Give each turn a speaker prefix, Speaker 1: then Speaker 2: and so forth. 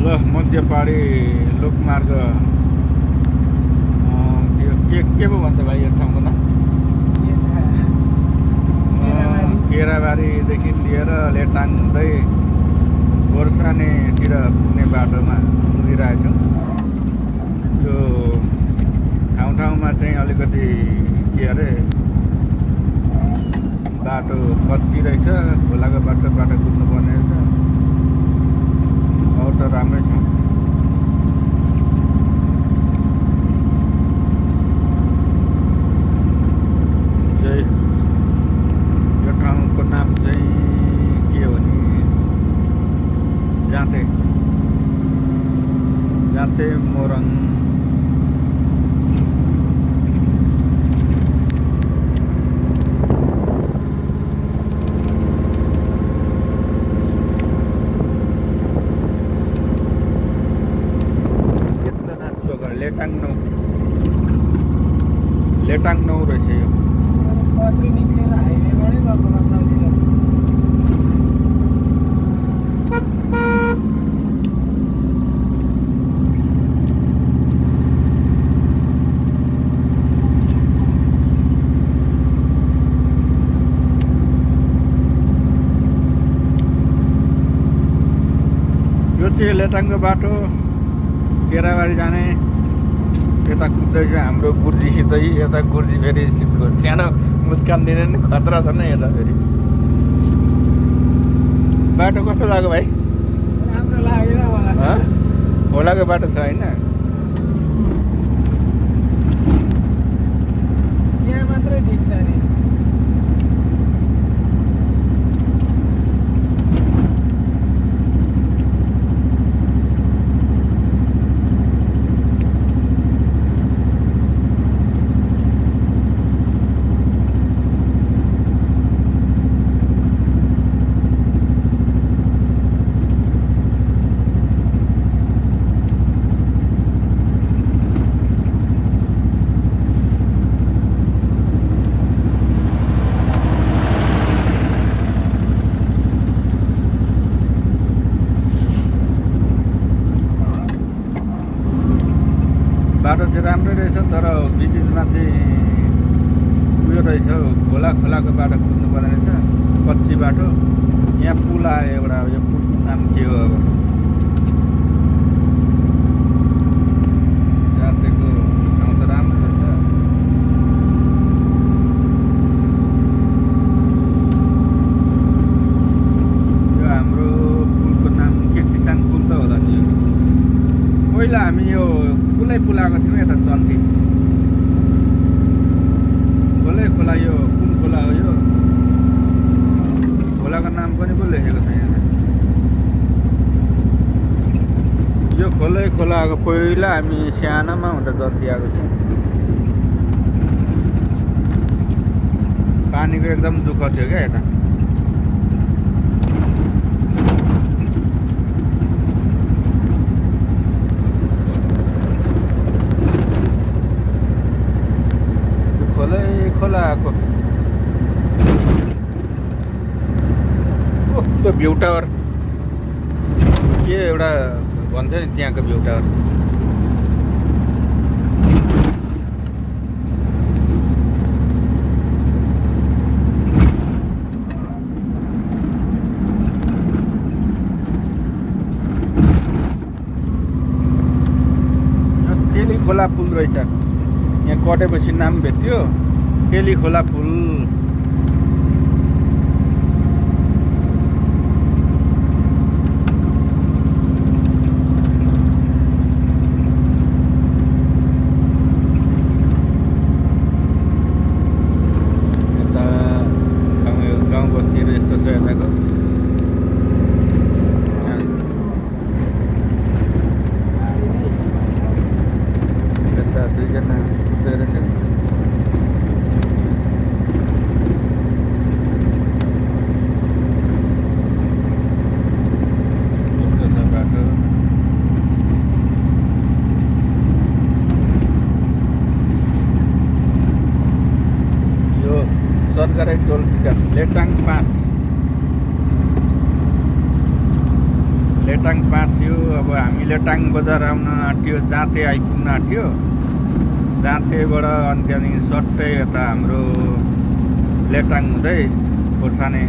Speaker 1: मध्य पहाडी लोकमार्ग के पो भन्छ भाइ यो ठाउँको नाम? केराबारीदेखि लिएर लेटाङ हुँदै गोर्सानेतिर पुग्ने बाटोमा पुगिरहेछौँ। यो ठाउँमा चाहिँ अलिकति के अरे बाटो कच्ची रहेछ, खोलाको बाटो कुद्नुपर्ने रहेछ। अरू त राम्रै छ। यो ठाउँको नाम चाहिँ के हो नि? जाँते मोरङ। लेटाङ 9 रहेछ यो।
Speaker 2: पत्री निक्लेर हाइवेबाटै गर्नु पर्छ।
Speaker 1: यो चाहिँ लेटाङको बाटो केराबारी जाने। यता कुद्दैछ हाम्रो गुर्जीसितै। यता गुर्जी फेरि सानो मुस्कान दिने नि खतरा छ नि यता फेरि। बाटो कस्तो लाग्यो भाइ?
Speaker 2: राम्रो लागेन मलाई।
Speaker 1: खोलाको बाटो छ होइन?
Speaker 2: यहाँ मात्रै ठिक छ नि।
Speaker 1: बाटो चाहिँ राम्रै रहेछ, तर बिचमा चाहिँ उयो रहेछ, खोलाको बाटो कुद्नु पर्ने रहेछ, कच्ची बाटो। यहाँ पुल आयो एउटा, यो पुलको नाम के हो अब? जातेको ठाउँ त राम्रो रहेछ। यो हाम्रो पुलको नाम के? चिसाङ पुल त होला नि यो। पहिला हामी यो पुल आएको थियौँ यता चन्ती खोला। यो कुन खोला हो? यो खोलाको नाम पनि पो लेखेको छैन। यो खोला आएको पहिला हामी सानोमा हुँदा जति आएको थियौँ। पानीको एकदम दुःख थियो क्या यता। खोला आएको त्यो भ्यू टावर के एउटा भन्छ नि त्यहाँको भ्यू टावर। तेली खोला पुल रहेछ। यहाँ कटेपछि नाम भेट्यो तेली खोला पुल। यता गाउँ बस्तीहरू यस्तो छ यताको। यता दुईजना रहेछ। लेटाङ 5 यो। अब हामी लेटाङ बजार आउन आँट्यो, जाँते आइपुग्न आँट्यो। जाँतेबाट अनि त्यहाँदेखि सट्टै यता हाम्रो लेटाङ हुँदै खोर्सानी